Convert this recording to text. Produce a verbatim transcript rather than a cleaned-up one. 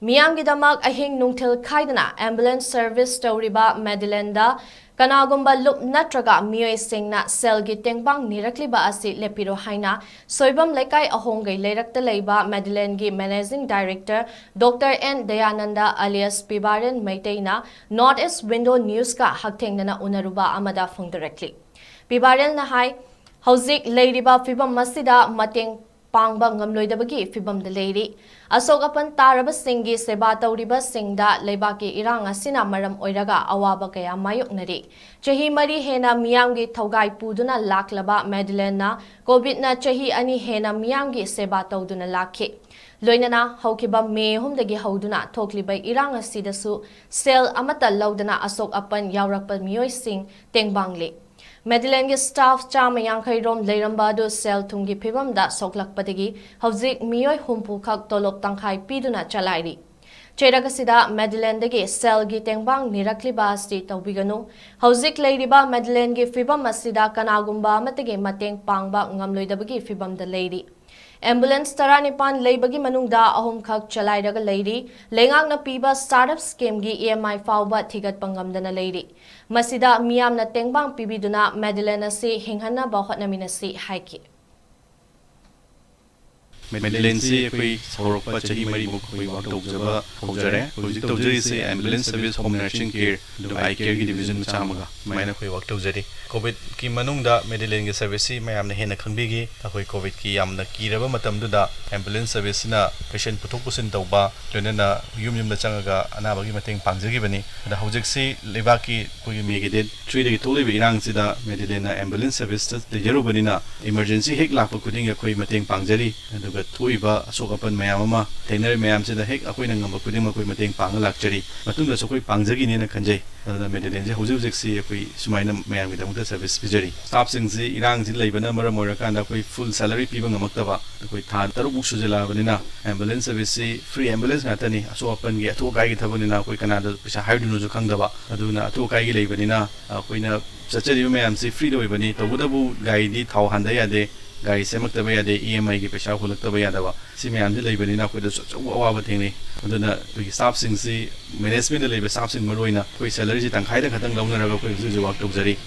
ꯃꯤꯌꯥꯝꯒꯤꯗꯃꯛ ꯑꯍꯤꯡ ꯅꯨꯡꯊꯤꯜ ꯈꯥꯏꯗꯅ ambulance service ꯇꯧꯔꯤꯕ ꯃꯦꯗꯤꯂꯦꯟꯗ ꯀꯅꯥꯒꯨꯝꯕ ꯂꯨꯞ ꯅꯠꯇ꯭ꯔꯒ ꯃꯤꯑꯣꯏꯁꯤꯡꯅ ꯁꯦꯜꯒꯤ ꯇꯦꯡꯕꯥꯡ ꯅꯤꯔꯛꯂꯤꯕ ꯑꯁꯤ ꯂꯦꯞꯄꯤꯔꯣ ꯍꯥꯏꯅ ꯁꯣꯏꯕꯝ ꯂꯩꯀꯥꯏ ꯑꯍꯣꯡꯒꯩ ꯂꯩꯔꯛꯇ ꯂꯩꯕ ꯃꯦꯗꯤꯂꯦꯟꯒꯤ managing director Doctor N Dayananda alias ꯄꯤꯕꯥꯔꯦꯟ ꯃꯩꯇꯩꯅ North East Window Newsꯀ ꯍꯛꯊꯦꯡꯅꯅ ꯎꯅꯔꯨꯕ ꯑꯃꯗ ꯐꯣꯡꯗꯣꯔꯛꯂꯤ꯫ ꯄꯤꯕꯥꯔꯦꯟꯅ ꯍꯥꯏ, ꯍꯧꯖꯤꯛ ꯂꯩꯔꯤꯕ ꯐꯤꯕꯝ ꯑꯁꯤꯗ ꯃꯇꯦꯡ ꯄꯥꯡꯕ ꯉꯝꯂꯣꯏꯗꯕꯒꯤ ꯐꯤꯕꯝꯗ ꯂꯩꯔꯤ꯫ ꯑꯁꯣꯛ ꯑꯄꯟ ꯇꯥꯔꯕꯁꯤꯡꯒꯤ ꯁꯦꯕꯥ ꯇꯧꯔꯤꯕꯁꯤꯡꯗ ꯂꯩꯕꯥꯛꯀꯤ ꯏꯔꯥꯡ ꯑꯁꯤꯅ ꯃꯔꯝ ꯑꯣꯏꯔꯒ ꯑꯋꯥꯕ ꯀꯌꯥ ꯃꯥꯌꯣꯛꯅꯔꯤ꯫ ꯆꯍꯤ ꯃꯔꯤ ꯍꯦꯟꯅ ꯃꯤꯌꯥꯝꯒꯤ ꯊꯧꯒꯥꯏ ꯄꯨꯗꯨꯅ ꯂꯥꯛꯂꯕ ꯃꯦꯗꯤꯂꯦꯟꯅ ꯀꯣꯚꯤꯗꯅ ꯆꯍꯤ ꯑꯅꯤ ꯍꯦꯟꯅ ꯃꯤꯌꯥꯝꯒꯤ ꯁꯦꯕꯥ ꯇꯧꯗꯨꯅ ꯂꯥꯛꯈꯤ꯫ ꯂꯣꯏꯅꯅ ꯍꯧꯈꯤꯕ ꯃꯦ ꯑꯍꯨꯝꯗꯒꯤ ꯍꯧꯗꯨꯅ ꯊꯣꯛꯂꯤꯕ ꯏꯔꯥꯡ ꯑꯁꯤꯗꯁꯨ ꯁꯦꯜ ꯑꯃꯠꯇ ꯂꯧꯗꯅ ꯑꯁꯣꯛ ꯑꯄꯟ ꯌꯥꯎꯔꯛꯄ ꯃꯤꯑꯣꯏꯁꯤꯡ ꯇꯦꯡꯕꯥꯡꯂꯤ꯫ ꯃꯦꯗꯤꯂꯦꯟꯒꯤ staff ꯆꯥꯝꯃ ꯌꯥꯡꯈꯩ ꯔꯣꯝ ꯂꯩꯔꯝꯕ ꯑꯗꯨ ꯁꯦꯜ ꯊꯨꯝꯒꯤ ꯐꯤꯕꯝꯗ ꯁꯣꯛꯂꯛꯄꯗꯒꯤ ꯍꯧꯖꯤꯛ ꯃꯤꯑꯣꯏ ꯍꯨꯝꯐꯨ ꯈꯛ ꯇꯣꯂꯣꯞ ꯇꯪꯈꯥꯏ ꯄꯤꯗꯨꯅ ꯆꯂꯥꯏꯔꯤ꯫ ꯆꯩꯔꯛ ꯑꯁꯤꯗ ꯃꯦꯗꯤꯂꯦꯟꯗꯒꯤ ꯁꯦꯜꯒꯤ ꯇꯦꯡꯕꯥꯡ ꯅꯤꯔꯛꯂꯤꯕ ꯑꯁꯤ ꯇꯧꯕꯤꯒꯅꯨ꯫ ꯍꯧꯖꯤꯛ ꯂꯩꯔꯤꯕ ꯃꯦꯗꯤꯂꯦꯟꯒꯤ ꯐꯤꯕꯝ ꯑꯁꯤꯗ ꯀꯅꯥꯒꯨꯝꯕ ꯑꯃꯠꯇꯒꯤ ꯃꯇꯦꯡ ꯄꯥꯡꯕ ꯉꯝꯂꯣꯏꯗꯕꯒꯤ ꯐꯤꯕꯝꯗ ꯂꯩꯔꯤ꯫ Ambulance ꯇꯔꯥꯅꯤꯄꯥꯟ ꯂꯩꯕꯒꯤ ꯃꯅꯨꯡꯗ ꯑꯍꯨꯝꯈꯛ ꯆꯂꯥꯏꯔꯒ ꯂꯩꯔꯤ꯫ ꯂꯩꯉꯥꯛꯅ ꯄꯤꯕ startup schemeꯒꯤ E M I ꯐꯥꯎꯕ ꯊꯤꯒꯠꯄ ꯉꯝꯗꯅ ꯂꯩꯔꯤ꯫ ꯃꯁꯤꯗ ꯃꯤꯌꯥꯝꯅ ꯇꯦꯡꯕꯥꯡ ꯄꯤꯕꯤꯗꯨꯅ ꯃꯦꯗꯤꯂꯦꯟ ꯑꯁꯤ ꯍꯤꯡꯍꯟꯅꯕ ꯍꯣꯠꯅꯃꯤꯟꯅꯁꯤ ꯍꯥꯏꯈꯤ꯫ ꯃꯦꯗꯤꯂꯦꯟꯁꯤ ꯑꯩꯈꯣꯏ ꯍꯧꯔꯛꯄ ꯆꯍꯤ ꯃꯔꯤꯃꯨꯛ ꯑꯩꯈꯣꯏ ꯋꯥꯛ ꯇꯧꯖꯕ ꯍꯧꯖꯔꯦ꯫ ꯍꯧꯖꯤꯛ ꯇꯧꯖꯔꯤꯁꯦ ambulance service, home nursing care, ꯑꯗꯨꯒ eye careꯒꯤ division ꯃꯆꯥ ꯑꯃꯒ, ꯁꯨꯃꯥꯏꯅ ꯑꯩꯈꯣꯏ ꯋꯥꯛ ꯇꯧꯖꯔꯤ꯫ ꯀꯣꯚꯤꯗꯀꯤ ꯃꯅꯨꯡꯗ ꯃꯦꯗꯤꯂꯦꯟꯒꯤ serviceꯁꯤ ꯃꯌꯥꯝꯅ ꯍꯦꯟꯅ ꯈꯪꯕꯤꯈꯤ꯫ ꯑꯩꯈꯣꯏ ꯀꯣꯚꯤꯗꯀꯤ ꯌꯥꯝꯅ ꯀꯤꯔꯕ ꯃꯇꯝꯗꯨꯗ ambulance serviceꯁꯤꯅ patient ꯄꯨꯊꯣꯛ ꯄꯨꯁꯤꯟ ꯇꯧꯕ, ꯂꯣꯏꯅꯅ ꯌꯨꯝ ꯌꯨꯝꯗ ꯆꯪꯉꯒ ꯑꯅꯥꯕꯒꯤ ꯃꯇꯦꯡ ꯄꯥꯡꯖꯈꯤꯕꯅꯤ꯫ ꯑꯗ ꯍꯧꯖꯤꯛꯁꯤ ꯂꯩꯕꯥꯛꯀꯤ ꯑꯩꯈꯣꯏꯒꯤ ꯃꯦꯒꯤ date threeꯗꯒꯤ ꯊꯣꯛꯂꯤꯕ ꯏꯔꯥꯡꯁꯤꯗ ꯃꯦꯗꯤꯂꯦꯟꯅ ambulance serviceꯇ ꯂꯩꯖꯔꯨꯕꯅꯤꯅ emergency ꯍꯦꯛ ꯂꯥꯛꯄ ꯈꯨꯗꯤꯡꯒꯤ ꯑꯩꯈꯣꯏ ꯃꯇꯦꯡ ꯄꯥꯡꯖꯔꯤ꯫ ꯑꯗꯨꯒ ꯊꯣꯛꯏꯕ ꯑꯁꯣꯛ ꯑꯄꯟ ꯃꯌꯥꯝ ꯑꯃ ꯊꯦꯡꯅꯔꯤ ꯃꯌꯥꯝꯁꯤꯗ ꯍꯦꯛ ꯑꯩꯈꯣꯏꯅ ꯉꯝꯕ ꯈꯨꯗꯤꯡꯃꯛ ꯑꯩꯈꯣꯏ ꯃꯇꯦꯡ ꯄꯥꯡꯉ ꯂꯥꯛꯆꯔꯤ꯫ ꯃꯇꯨꯡꯗꯁꯨ ꯑꯩꯈꯣꯏ ꯄꯥꯡꯖꯈꯤꯅꯦꯅ ꯈꯟꯖꯩ꯫ ꯑꯗꯨꯅ ꯃꯦꯗꯤꯂꯦꯟꯁꯦ ꯍꯧꯖꯤꯛ ꯍꯧꯖꯤꯛꯁꯤ ꯑꯩꯈꯣꯏ ꯁꯨꯃꯥꯏꯅ ꯃꯌꯥꯝꯒꯤꯗꯃꯛꯇ service ꯄꯤꯖꯔꯤ꯫ Staffꯁꯤꯡꯁꯤ ꯏꯔꯥꯡꯁꯤ ꯂꯩꯕꯅ ꯃꯔꯝ ꯑꯣꯏꯔꯀꯥꯟꯗ ꯑꯩꯈꯣꯏ full salary ꯄꯤꯕ ꯉꯝꯃꯛꯇꯕ, ꯑꯩꯈꯣꯏ ꯊꯥ ꯇꯔꯨꯛꯃꯨꯛ ꯁꯨꯖꯜꯂꯛꯑꯕꯅꯤꯅ ambulance serviceꯁꯤ free ambulance ꯉꯥꯛꯇꯅꯤ꯫ ꯑꯁꯣꯛ ꯑꯄꯟꯒꯤ ꯑꯊꯣꯛ ꯑꯀꯥꯏꯒꯤ ꯊꯕꯛꯅꯤꯅ ꯑꯩꯈꯣꯏ ꯀꯅꯥꯗ ꯄꯩꯁꯥ ꯍꯥꯏꯗꯣꯏꯅꯣꯁꯨ ꯈꯪꯗꯕ꯫ ꯑꯗꯨꯅ ꯑꯊꯣꯛ ꯑꯀꯥꯏꯒꯤ ꯂꯩꯕꯅꯤꯅ ꯑꯩꯈꯣꯏꯅ ꯆꯠꯆꯔꯤꯕ ꯃꯌꯥꯝꯁꯤ freeꯗ ꯑꯣꯏꯕꯅꯤ꯫ ꯇꯧꯕꯇꯕꯨ ꯒꯥꯔꯤꯗꯤ ꯊꯥꯎ ꯍꯥꯟꯗ ꯌꯥꯗꯦ꯫ ꯒꯥꯔꯤ ꯁꯦꯝꯃꯛꯇꯕ ꯌꯥꯗꯦ, ꯏ ꯑꯦꯝ ꯑꯥꯏꯒꯤ ꯄꯩꯁꯥ ꯍꯨꯜꯂꯛꯇꯕ ꯌꯥꯗꯕ, ꯁꯤ ꯃꯌꯥꯝꯁꯤ ꯂꯩꯕꯅꯤꯅ ꯑꯩꯈꯣꯏꯗꯁꯨ ꯑꯆꯧꯕ ꯑꯋꯥꯕ ꯊꯦꯡꯅꯩ꯫ ꯑꯗꯨꯅ ꯑꯩꯈꯣꯏꯒꯤ ꯁ꯭ꯇꯥꯐꯁꯤꯡꯁꯤ, ꯃꯦꯅꯦꯖꯃꯦꯟꯗ ꯂꯩꯕ ꯁ꯭ꯇꯥꯐꯁꯤꯡ ꯃꯔꯨ ꯑꯣꯏꯅ ꯑꯩꯈꯣꯏ ꯁꯦꯂꯔꯤꯁꯤ ꯇꯪꯈꯥꯏꯗ ꯈꯛꯇꯪ ꯂꯧꯅꯔꯒ ꯑꯩꯈꯣꯏ ꯍꯧꯖꯤꯛ ꯍꯧꯖꯤꯛ ꯋꯥꯛ ꯇꯧꯖꯔꯤ꯫